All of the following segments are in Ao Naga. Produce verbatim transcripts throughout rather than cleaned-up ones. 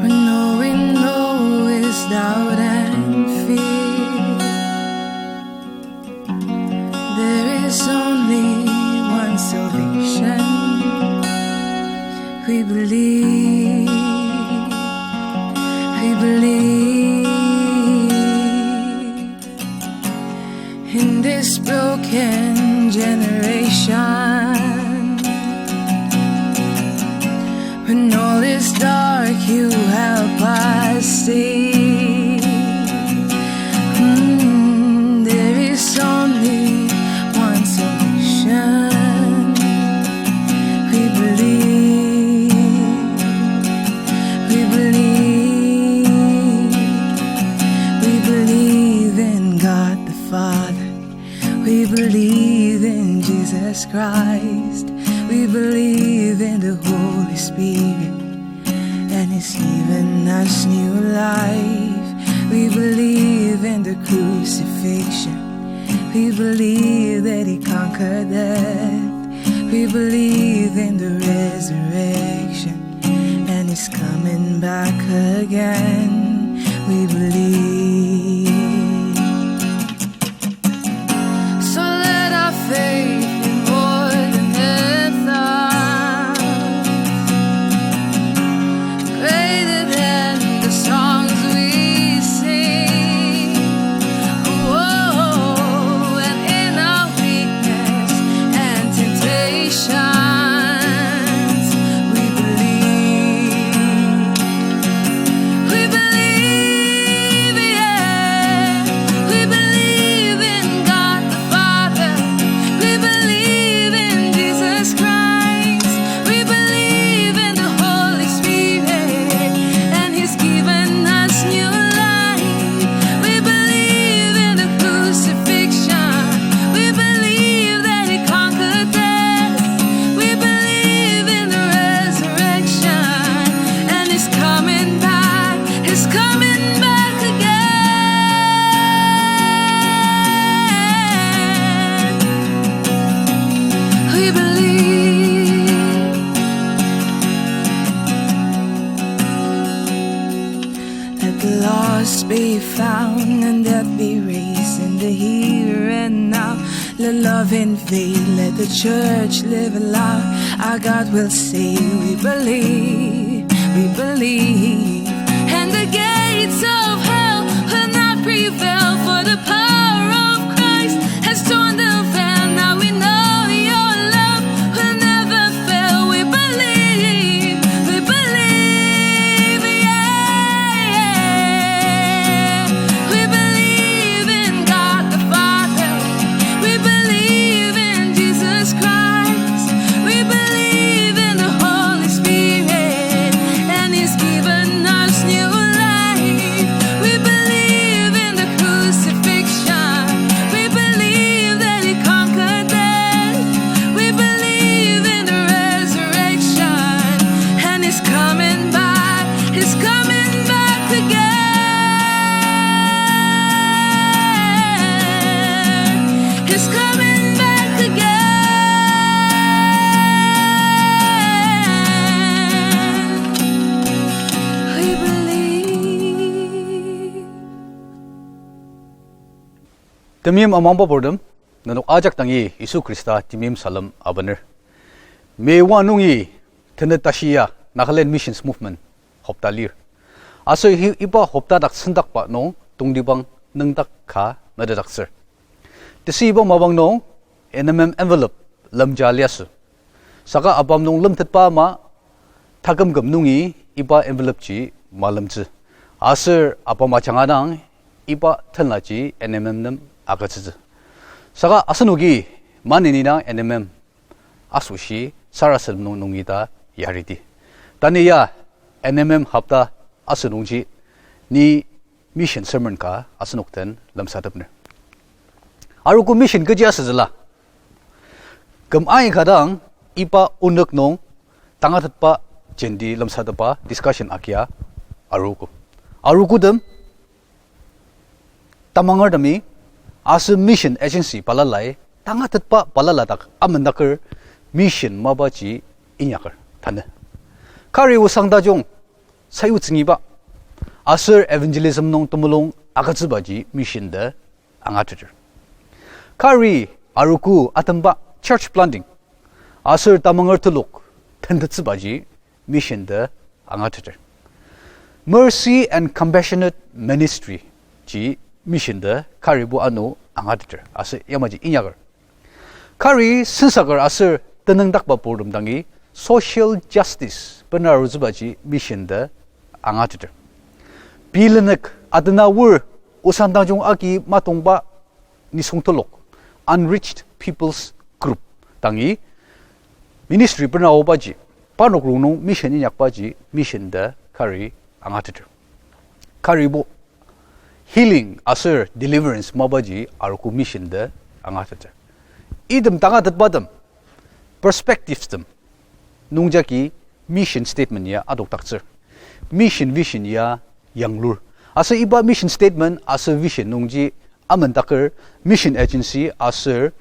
When all we know is doubt and fear, there is only one salvation. We believe, we believe. In this broken generation, when all is dark, you help us see. Mm, there is only one solution. We believe, we believe, we believe in God the Father. We believe in Jesus Christ. We believe in the Holy Spirit, and He's given us new life. We believe in the crucifixion. We believe that He conquered death. We believe in the resurrection, and He's coming back again. We believe. So let our faith be more than a thought, greater than the songs we sing. Oh, and in our weakness and temptations, we believe. We believe, yeah. We believe in God the Father. We believe in Jesus Christ. We believe in the Holy Spirit, and He's given us new life. We believe in the crucifixion. We believe that He conquered death. We believe in the resurrection, and He's coming back. He's coming back again. We believe. Let the lost be found and death be raised in the here and now. Let love invade, let the church live aloud. Our God will save, we believe, we believe. And the gates of hell will not prevail, for the power of Christ has torn the veil. Now we know your love will never fail. We believe, we believe, yeah, yeah. We believe in God the Father. We believe in Jesus Christ. We believe in the Holy Spirit, and He's given us new life. We believe in the crucifixion. We believe that He conquered death. We believe in the resurrection, and He's coming back. He's coming back again. He's coming back again. We believe. Temeim amangba purtem, nenok ajak dangi Yisu Khrista temeim salem abaner. May one nungi tenet tashi ya Nagaland Missions Movement hopta lir. Aser hi iba hopta dak sendakba nung tongtibang nüngdak ka metetdaktsür. Tesüiba mapang nung N M M envelope lemja liasü. Saka apam nung lemtetba ama takümküm nungi iba envelope ji malemtsü. Aser apam ajanga dang iba tenlaji N M M nem agütsütsü. Saka asenoki maneni dang N M M asoshi sarasadem nung nungi ta yariti. Tanü ya N M M hopta asünungji ni mission sermon ka asenok den lemsatepner. Arogo mission kechi asütsüla. Küm aika dang iba onük nung tangatetba jenti lemsatepba discussion agia arogo. Arogotem tamangertemi aser mission agency balalai tangatetba balala dak amendaker mission mapaji inyaker tanü. Kari osang tajung sayutsüngiba aser evangelism nung temulung agütsübaji mission ta angateter. Kari arogo atemba church planting aser tamanger telok tentettsübaji mission ta angateter. Mercy and Compassionate Ministry ji mission ta karibo ano angateter aser yamaji inyaker. Kari sensaker aser tenüngdakba purtem dangi social justice bena arutsübaji mission ta angateter. Pei lenük atena wor osang tajung agi matongba nisung telok, unreached people's group dangi ministry bena aobaji, parnok rongnung mission inyakbaji mission ta kari angateter. Karibo healing aser deliverance mapaji arogo mission ta angateter. Item tangatetbatem, perspective tem nungjagi mission statement ya adokdaktsür. Mission vision ya yanglur. Aser iba mission statement aser vision nungji amendaker mission agency aser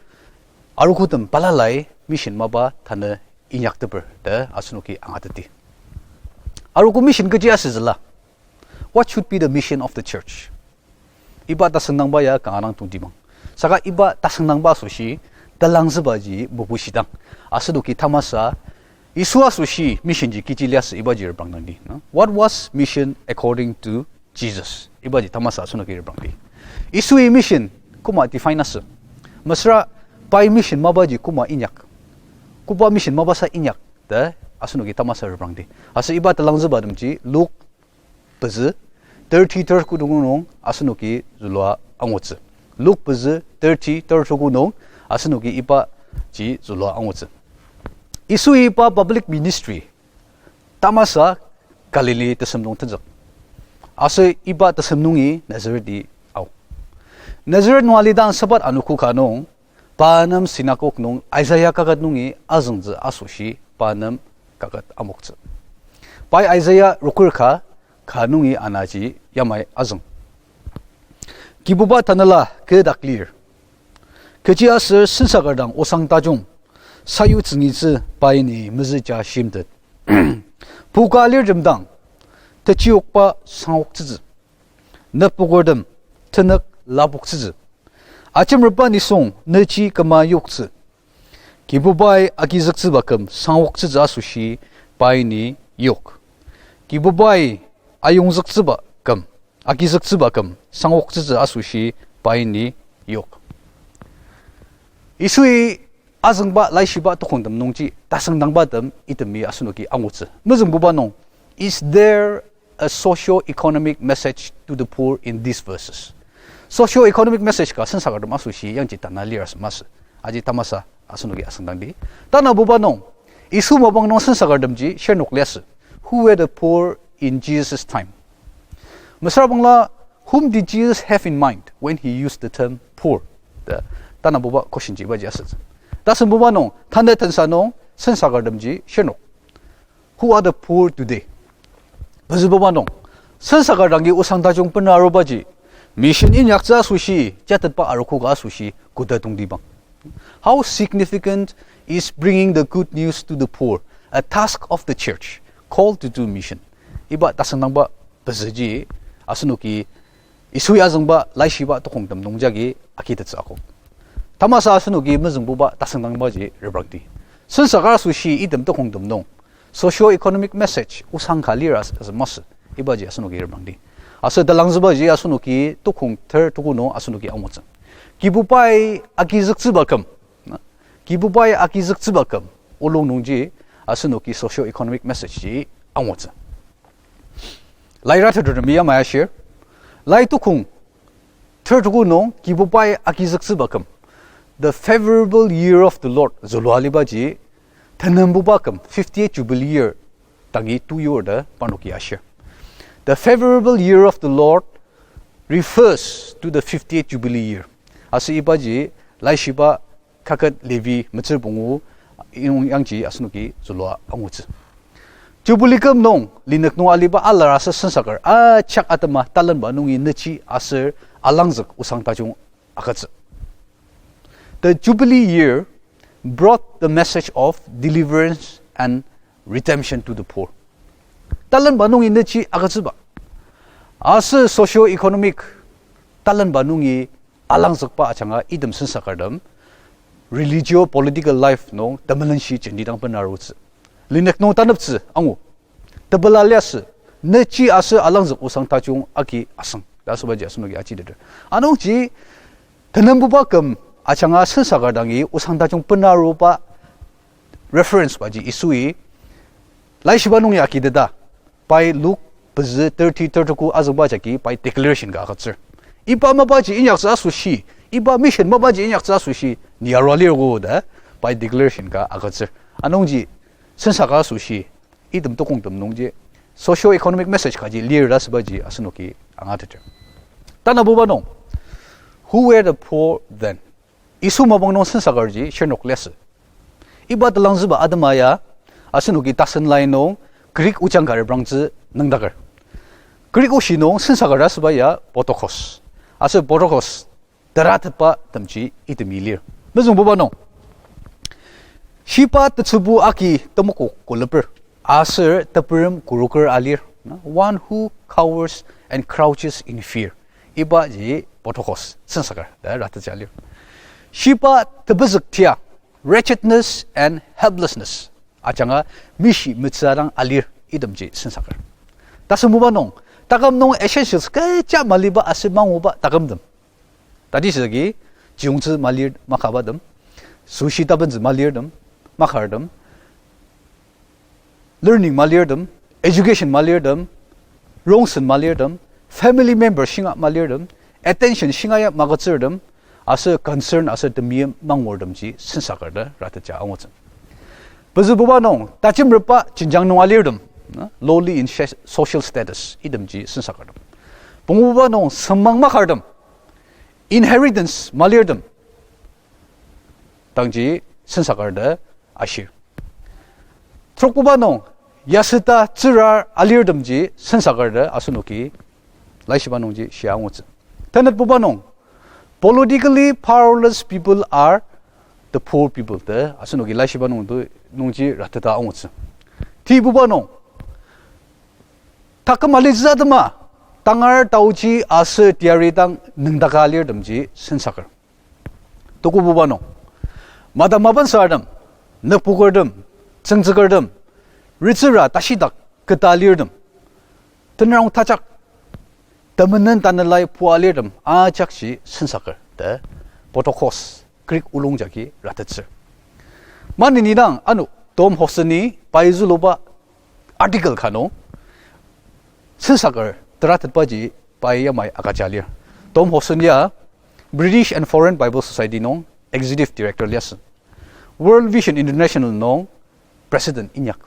arogotem balalai mission mapa tanü inyakteper ta asenoki angateti. Arogo mission kechi asütsüla? What should be the mission of the church? Iba tasüngdangba ya kanga dang tongtibang. Saka iba tasüngdangba asoshi talangzübaji mebushidang, asenoki tamasa Yisu asoshi mission ji kechi liasü ibaji reprangdangdi. What was mission according to Jesus? Ibaji tamasa asenoki reprangdi. Yisui mission koma define asü, mesüra pai mission mapaji koma inyak, koba mission mapasa inyak ta asenoki tamasa reprangdi. Aser iba talangzübatemji Luk pezü thirty third tuku nung asenoki zülua angutsü. Luk pezü thirty third tuku nung asenoki ibaji zülua angutsü. Yisui iba public ministry tamasa Galilee tesem nung tenzük. Aser iba tesem nungi Nazareth-i ao. Nazareth nung alidang Sabbath anogo ka nung, pa nem synagogue nung Isaiah kaket nungi azüngtsü asoshi pa nem kaket amoktsü. Pai Isaiah rokur ka, ka nungi anaji yamai azüng. Kibuba tanela kü dak lir. Kechiaser sensaker dang osang tajung sayutsüngitsü pai ni mezüja shimtet. Puka alirtem dang techiokba sangoktsütsü. Nüpokertem tenük lapoktsütsü. Ajemreba nisung nüji küma yoktsü. Kibubai agizüktsüba küm sangoktsütsü asoshi pai ni yok. Kibubai ayongzüktsüba küm, agizüktsüba küm sangoktsütsü asoshi pai ni yok. Yisui azüngba laishiba tukongtem nungji tasüngdangbatem itemi asenoki angutsü. Mezüngbuba nung, is there a socio-economic message to the poor in these verses? Socio-economic message ka sensakertem asoshi yangji tana lir asü masü. Aji tamasa asenoki asüngdangdi. Tanabuba nung, Yisu mapang nung sensakertemji shirnok liasü. Who were the poor in Jesus' time? Mesüra bangla, whom did Jesus have in mind when he used the term poor? Ta, tanabuba question ji ibaji asütsü. Tasembuba nung, tanü tensa nung sensakertemji shirnok. Who are the poor today? Pezübuba nung, sensaker dangi osang tajung bena arubaji, mission inyaktsü asoshi, jatetba arogo ka asoshi, koda tongtibang. How significant is bringing the good news to the poor, a task of the church, called to do mission? Iba tasüngdangba pezüji, asenoki Yisui azüngba laishiba tukongtem nungjagi agitettsü akok. Tamasa asenoki mezüngbuba tasüngdangbaji reprangdi. Sensaker asoshi item tukongtem nung socio-economic message osang ka lir as-, asü masü, ibaji asenoki reprangdi. Aser talangzübaji asenoki tukong ter tuku nung asenoki angutsü. Kibubai agizüktsüba küm, na? Kibubai agizüktsüba küm olung nungji asenoki socio-economic message ji angutsü. Laira tetutem ya maya shir. Lai tukong ter tuku nung Kibubai agizüktsüba küm, the favorable year of the Lord zülua alibaji, tenembuba küm, fiftieth Jubilee year, dangi tu yur ta parnoki ashir. The favorable year of the Lord refers to the fiftieth Jubilee year. Aser ibaji laishiba kaket Levi metsür pungu inung yangji asenoki zülua angutsü. Jubilee küm nung linük nung aliba alar aser sensaker ajak atema talenba nungi nüji aser alangzük osang tajung agütsü. The Jubilee year brought the message of deliverance and redemption to the poor. Talenba nungi nechi agütsüba. Aser socio-economic talenba nungi alangzükba ajanga item sensakertem religio-political life nung temelenshi jenti dang bena arutsü. Linek nung taneptsü angu. Tepela liasü, nechi aser alangzük osang tajung agi asüng ta asübaji asenoki ajiteter. Anungji tenembuba küm ajanga sensaker dangi osang tajung bena aruba reference baji Yisui Laishiba nung ya agiteta, pai Luke pezü thirty thirty-ko azüngba jagi pai declaration ka agütsür. Iba mapaji inyaktsü asoshi, iba mission mapaji inyaktsü asoshi, ni arua lir ko ta pai declaration ka agütsür. Anungji sensaka asoshi, item tokongtem nungji socio-economic message kaji lir ta asübaji asenoki angateter. Tanabuba nung, who were the poor then? Yisu mapang nung sensakerji shirnok liasü. Iba telangzüba atema ya, asenoki tasen lai nung Greek ojang ka reprangtsü nüngdaker. Greek oshi nung sensaker asüba ya potokos. Aser potokos teratetba temji itemi lir. Mezüngbuba nung, shiba tetsübu agi temoko koleper, aser teperem kuroker alir, na, one who cowers and crouches in fear. Ibaji potokos sensaker ta ratettsü alir. Shiba tepezük tia, wretchedness and helplessness ajanga mishi metsü adang alir itemji sensaker. Tasembuba nung, taküm nung essentials kecha maliba aser manguba takümtem. Tati sagi, chiyungtsü malir makabatem, süshi tabentsü malirtem, makartem, learning malirtem, education malirtem, rongsen malirtem, family member shinga malirtem, attention shinga ya magütsürtem, aser concern aser temeim mangurtemji sensaker ta ratettsü angutsü. Pezübuba nung, tajemrepba jenjang nung alirtem, na, lowly in sha-, social status, itemji sensakertem. Pungububa nung, sengmang makartem, inheritance malirtem dangji sensaker ta ashir. Trokbuba nung, yasüta tsürar alirtemji sensaker ta asenoki Laishiba nungji shia angutsü. Tenetbuba nung, politically powerless people are the poor people ta asenoki Laishiba nung tu, nungji rateta angutsü. Tibuba nung, taküm alitsü atema, tangar taoji aser teyari dang nüngdaka alirtemji sensaker. Tukububa nung, madam mapansartem, nükbukertem, tsüngtsükertem, ritsüra tashidak keta alirtem, tenarong tajak, temenen tanelai pua alirtem ajakji sensaker ta potokos Greek olung jagi ratettsür. Maneni dang ano Tom Hosson-i pai züluba article ka nung sensaker teratetbaji pai yamai agüja lir. Tom Hosson ya British and Foreign Bible Society nung Executive Director liasü. World Vision International nung President inyak.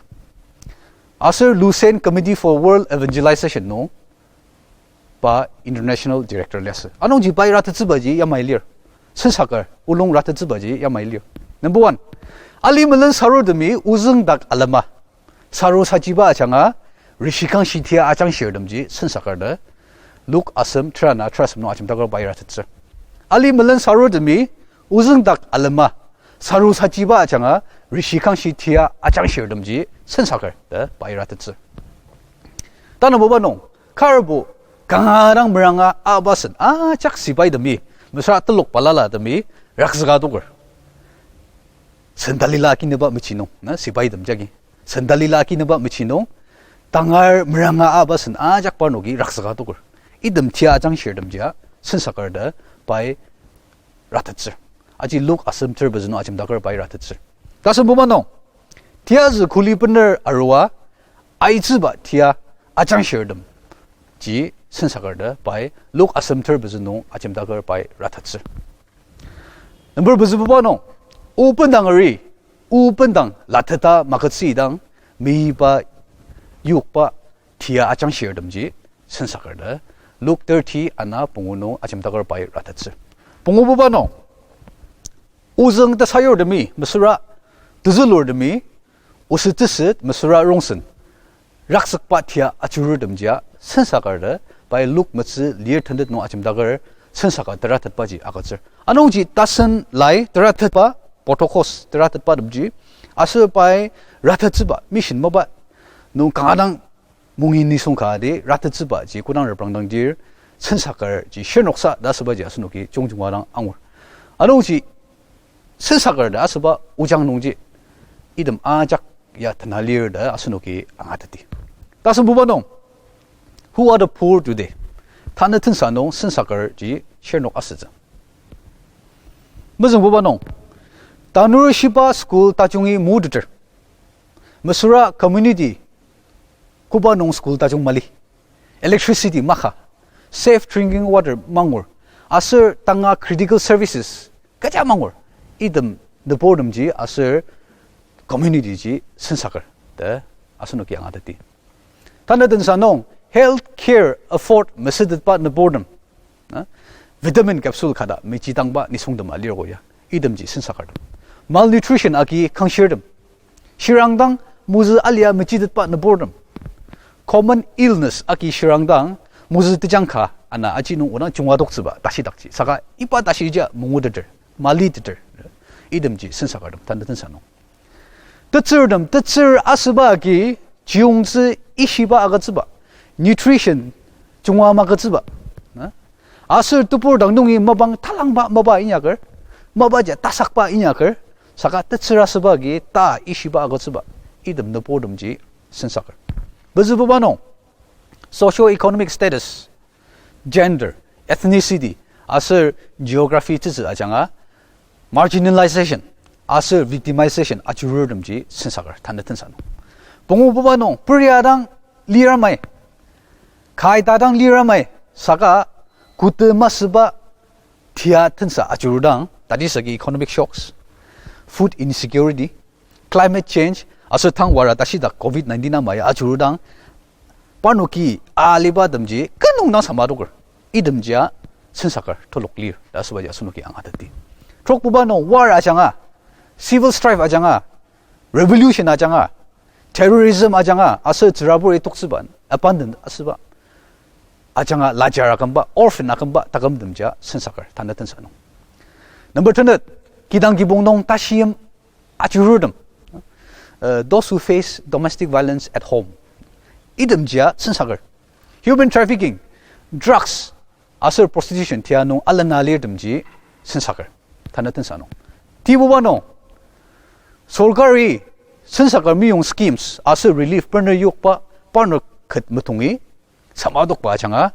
Aser Lausanne Committee for World Evangelization nung pa International Director liasü. Anungji pai ratettsübaji yamai lir. Sensaker olung ratettsübaji yamai lir. Number one, ali melen sarutemi ozüng dak alema, saru sajiba ajanga, rishikangshi tia ajangshirtemji sensaker ta Luk asem tera ana tera asem nung ajemdaker pai ratettsür. Ali melen sarutemi ozüng dak alema, saru sajiba ajanga, rishikangshi tia ajangshirtemji sensaker ta pai ratettsür. Tanabuba nung, karbo kanga dang meranga abasen ajak sipaitemi, mesüra telok balalatemi rakzüka toker. Sendalila kinüba mechi nung, na, sipaitem jagi, sendalila kinüba mechi nung, tangar meranga abasen ajak parnoki rakzüka toker. Item tia ajangshirtemjia sensaker ta pai ratettsür. Aji Luk asem ter pezü nung ajemdaker pai ratettsür. Tasembuba nung, tiazü kuli bener arua, aitsüba tia ajangshirtem ji sensaker ta pai Luk asem ter pezü nung ajemdaker pai ratettsür. Number pezübuba nung, o bendang ari, o bendang lateta magütsüidang, meiba, yokba, tia ajangshirtemji sensaker ta Luk thirty ana pungu nung ajemdaker pai ratettsür. Pungububa nung, ozüng tesayurtemi mesüra tezülurtemi, oset teset mesüra rongsen rakzükba tia ajururtemjia sensaker ta pai Luk metsü lir tenet nung ajemdaker sensaka teratetbaji agütsür. Anungji tasen lai teratetba, protokos teratetbatemji aser pai ratettsüba, mission mapa nung kanga dang mungi nisung ka di ratettsübaji kodang reprangdang dir, sensaker ji shirnoksa ta asübaji asenoki jungjunga dang angur. Anungji sensaker ta asüba ojang nungji item ajak ya tena lir ta asenoki angateti. Tasembuba nung, who are the poor today? Tanü tensa nung sensaker ji shirnok asütsü. Mezüngbuba nung, tanur shiba school tajungi muteter. Mesüra community koba nung school tajung mali. Electricity maka. Safe drinking water mangur. Aser tanga critical services kecha mangur. Item nüburtemji aser community ji sensaker ta asenoki angateti. Tanü tensa nung health care afford mesütetba nüburtem, na, vitamin capsule ka ta mejidangba nisungtem alirgo ya. Itemji sensakertem. Malnutrition agi kangshirtem. Shirangdang mozü alia mejitetba nüburtem. Common illness agi shirangdang mozü tejang ka ana aji nung odang junga adoktsüba tashidakji. Saka iba tashiji manguteter, maliteter. Itemji sensakertem, tanü tensa nung. Tetsürtem, tetsür asüba agi chiyongtsü ishiba agütsüba, nutrition junga magütsüba, na? Aser tebur dang nungi mapang talangba mapa inyaker, mapaji tasakba inyaker, saka tetsür asüba agi ta ishiba agütsüba, item nüburtemji sensaker. Pezübuba nung, socio-economic status, gender, ethnicity, aser geography tsütsü ajanga, marginalization aser victimization ajururtemji sensaker tanü tensa nung. Pungububa nung, peria dang lira mai, kaita dang lira mai, saka kute masüba tia tensa ajurudang, tati sagi economic shocks, food insecurity, climate change, aser tang wara tashidak covid nineteen ama ya ajurudang, parnoki alibatemji kenungdang samadoker. Itemjia sensaker telok lir ta asübaji asenoki angateti. Trokbuba nung war ajanga, civil strife ajanga, revolution ajanga, terrorism ajanga, aser tsürabur itoktsüba, abandon asüba ajanga, lajar akümba, orphan akümba takümtemjia sensaker tanü tensa nung. Number tenet, kidang kibong nung tashiyim ajururtem, uh, those who face domestic violence at home, itemjia sensaker. Human trafficking, drugs, aser prostitution tia nung alena alirtemji sensaker tanü tensa nung. Tibuba nung, sorkari sensaker meyong schemes aser relief bener yokba parnok ket metongi samadokba ajanga,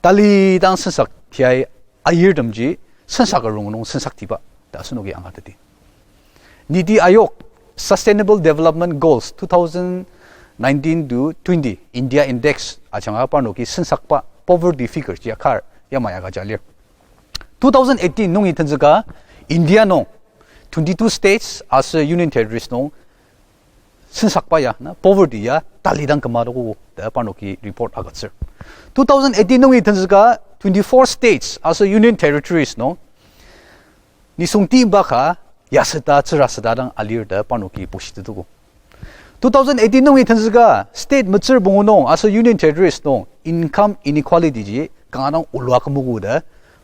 talidang sensak tiai ayirtemji sensaker rongnung sensaktiba ta asenoki angateti. Niti Aayog Sustainable Development Goals two thousand nineteen to twenty India Index ajanga parnoki sensakba poverty figure ji kar yamai agüja lir. Two thousand eighteen nungi tenzüka India nung twenty-two states aser union territories nung sensakba ya, na, poverty ya talidang kümadokogo ta parnoki report agütsür. Two thousand eighteen nungi tenzüka twenty-four states aser union territories nung nisung timba ka yaseta tsüraseta dang alir ta parnoki bushitetogo. Two thousand eighteen nungi tenzüka state metsür pungu nung aser union territories nung income inequality ji kanga dang olua kümogo ta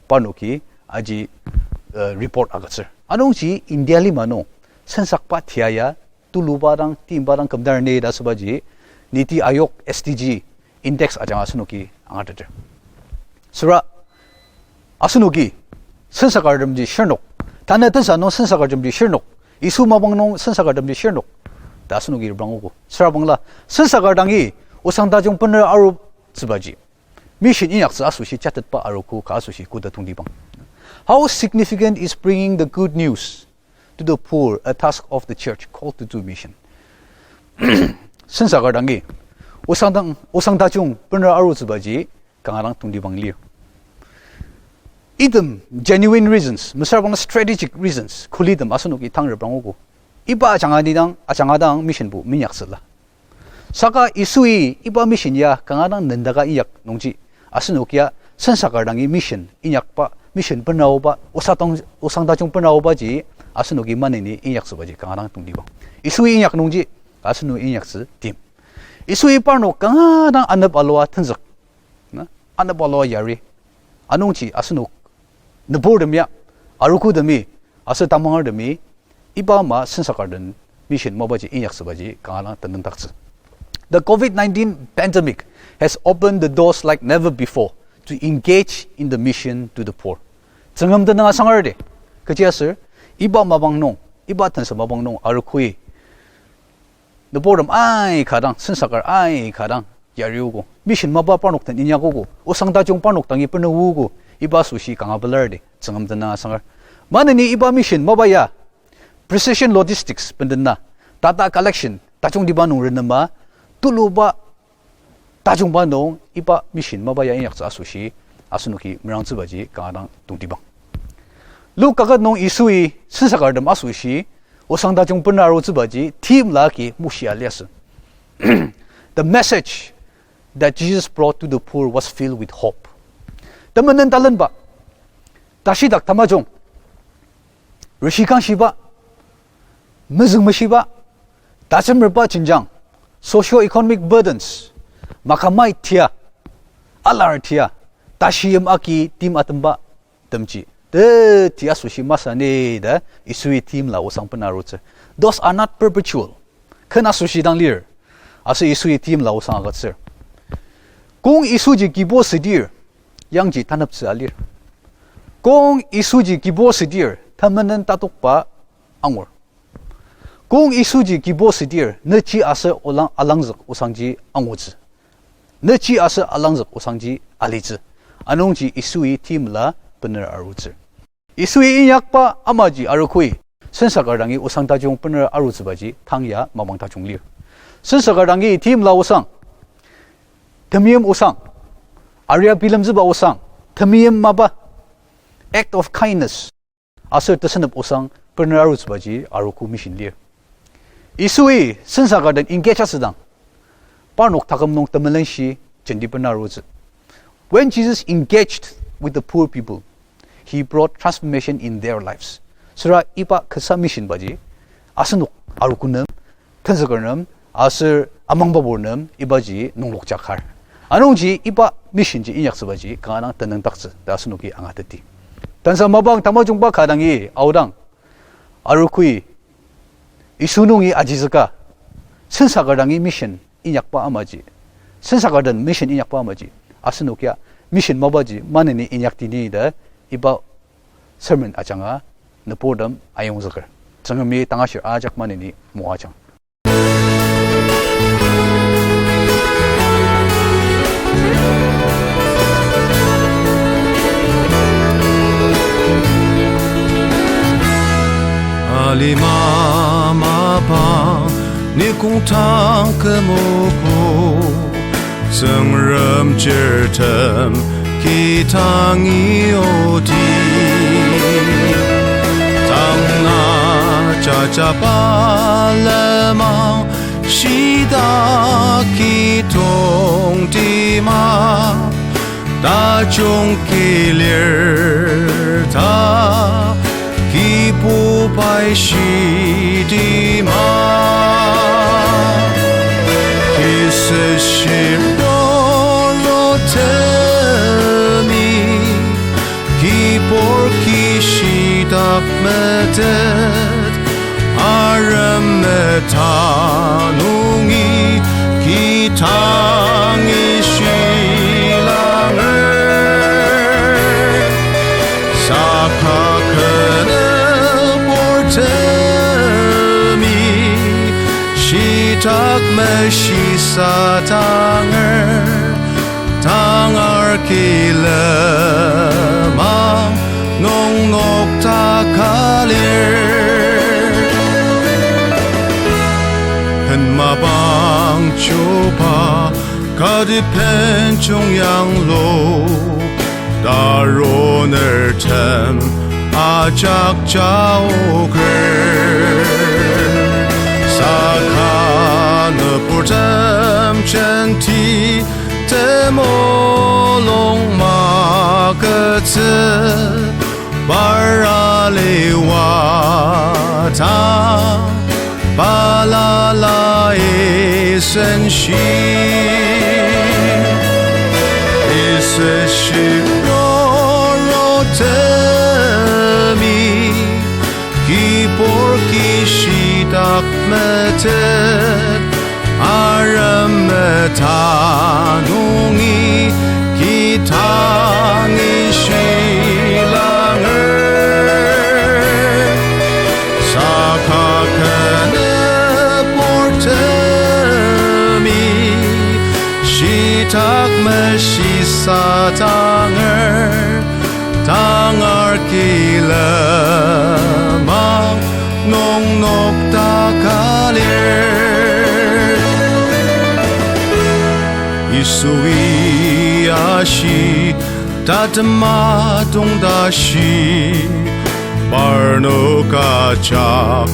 parnoki aji, uh, report agütsür. Anungji India lima nung sensakba tia ya tuluba dang timba dang kümdar ni ta asübaji Niti Aayog S D G index ajanga asenoki angateter. Süra asenoki sensakertemji shirnok, tanü tensa nung sensakertemji shirnok, Yisu mapang nung sensakertemji shirnok ta asenoki rebrangogo. Süra bangla sensaker dangi osang tajung bener arutsübaji mission inyaktsü asoshi jatetba arogo ka asoshi koda tongtibang. How significant is bringing the good news to the poor, a task of the church called to do mission? Sensaker dangi osang dang, osang tajung bener arutsübaji kanga dang tongtibang lir. Item genuine reasons, mesüra bangla strategic reasons, kulitem asenoki tang rebrangogo. Iba ajanga ni dang, ajanga dang missionbo minyaktsüla. Saka Yisui iba mission ya kanga dang nendaka inyak nungji, asenokia sensaker dangi mission inyakba, mission benaoba, osang tang, osang tajung benaobaji asenoki maneni inyaktsübaji kanga dang tongtibang. Yisui inyak nungji, asenoki inyaktsü tim. Yisui parnok kanga dang anep alua tenzük, na, anep alua yari. Anungji asenok nüburtem ya, arogotemi, aser tamangertemi, iba ama sensaker den mission mapaji inyaktsübaji kanga dang tenüngdaktsü. The covid nineteen pandemic has opened the doors like never before to engage in the mission to the poor. Tsüngrem tenüng asangar di, kechiaser, iba mapang nung, iba tensa mapang nung arogoi nüburtem aika dang, sensakar aika dang yariogo. Mission mapa parnok den inyakogo. Osang tajung parnok dangi bener ogo. Iba asoshi kanga pelar di, Tsüngrem tenüng asangar. Maneni iba mission mapa ya precision logistics bendena, data collection tajungtiba nung renema, tuluba tajungba nung iba mission mapa ya inyaktsü asoshi, asenoki merangtsübaji kanga dang tongtibang. Luk kaket nung Yisui sensakertem asoshi osang tajung bener arutsübaji theme la agi mushia liasü. The message that Jesus brought to the poor was filled with hope. Temenen talenba, tashidak tamajung, reshikangshiba, mezüngmeshiba, tajemerba jenjang, socio-economic burdens, makamai tia, alar tia, tashiyim agi tim atemba temji, teti asoshi masani ta Yisui theme la osang bener arutsü. Those are not perpetual. Ken asoshi dang lir. Aser Yisui theme la osang agütsür. Kong Yisuji kibur südir, yangji taneptsü alir. Kong Yisuji kibur südir, temenen tatokba angur. Kong Yisuji kibur südir, nechi aser olang alangzük osangji angutsü. Nechi aser alangzük osangji alitsü. Anungji Yisui theme la bener arutsür. Yisui inyakba amaji arogoi, sensaker dangi osang tajung bener arutsübaji tang ya mapang tajung lir. Sensaker dangi theme la osang, temeim osang, aria bilemtsüba osang, temeim mapa, act of kindness, aser tesenep osang bener arutsübaji arogo mission lir. Yisui sensaker den engage asüdang, parnok taküm nung temelenshi jenti bener arutsü. When Jesus engaged with the poor people, he brought transformation in their lives. Süra iba kasa mission baji, asenok arogo nem, tenzüker nem, aser amangbabur nem ibaji nunglokjakar. Anungji iba mission ji inyaktsübaji kanga dang tenüngdaktsü ta asenoki angateti. Tensa mapang tamajungba ka dangi aodang, arogoi Yisu nungi ajizüka, sensaker dangi mission inyakba amaji, sensaker den mission inyakba amaji, asenok ya mission mapaji maneni inyakti ni ta iba sermon ajanga nüburtem ayongzüker. Tsüngremi tangashir ajak maneni moajang. Alima mapang nikong tang kümogo, Tsüngrem chirtem ki tangi oti. Tang na jajaba lenmang shitak ki tongtima, tajung ki lir ta kibu pai shitima. Kisa shiroro temi, kibur ki shitak metet, arem meta nungi ki tangi shilanger. Saka kü nübur temi shitak meshisa tanger, tangar ki lenmang nung nokta ka lir. Ken mapang chuba kati penchong yanglu, tarunertem ajak jaoker. Saka nüburtem jenti temulung magütsü, par aliwa ta balala isenshi. Ise shiroro temi, kibur ki shita Ak metet arem meta nungi kidangi shilanger. Saka kenep ortemi shitak meshisa tanger. Tangar kilemang nung nokdaka lir. Yisui ashi, tatema tongtashi, parnok ajak,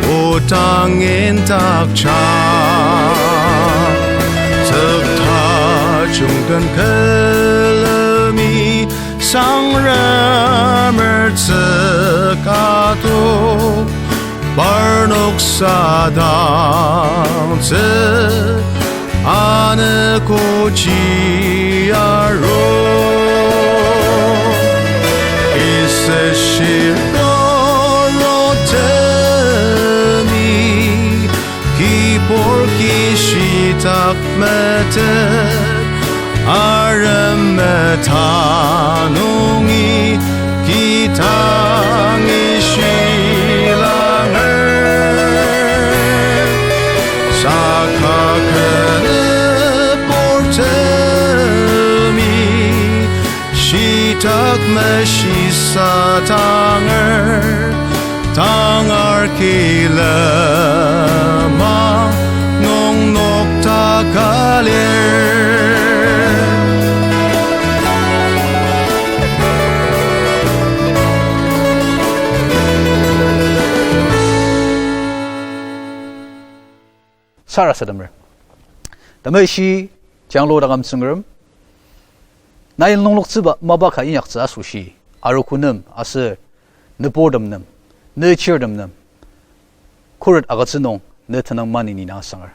otang indakja. Tsükta jungden külemi, Tsüngremer tsüka to, parnok sadang tsü, anogo ji aru. Ise shiroro temi, kibur kishitak metet, arem meta nungi kidangi shilanger. Saka kenep ortemi shitak meshisa tanger. Tangar kilemang nung nokdaka lir. Sarasademer. Temeshi, janglo dangam Tsüngrem. Nai nungloktsüba mapa ka inyaktsü asoshi, arogo nem aser nüburtem nem, nüchirtem nem, khuret agütsü nung ne tenüng maneni na asanger.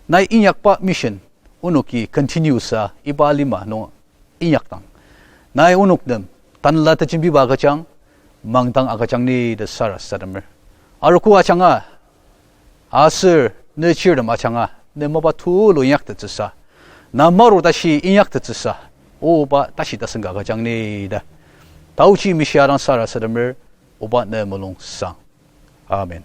Nai inyakba mission onoki continue sa iba lima nung inyakdang, nai onok nem tanela tejembiba agüjang, mangdang agüjang ni ta sarasademer. Arogo ajanga, aser nüchirtem ajanga, ne mapa tulu inyaktettsüsa, na maru tashi inyaktettsüsa, oba tashi tasen ka agüjang ni ta, taochi mishia dang sarasademer, oba ne mulung sang. Amen.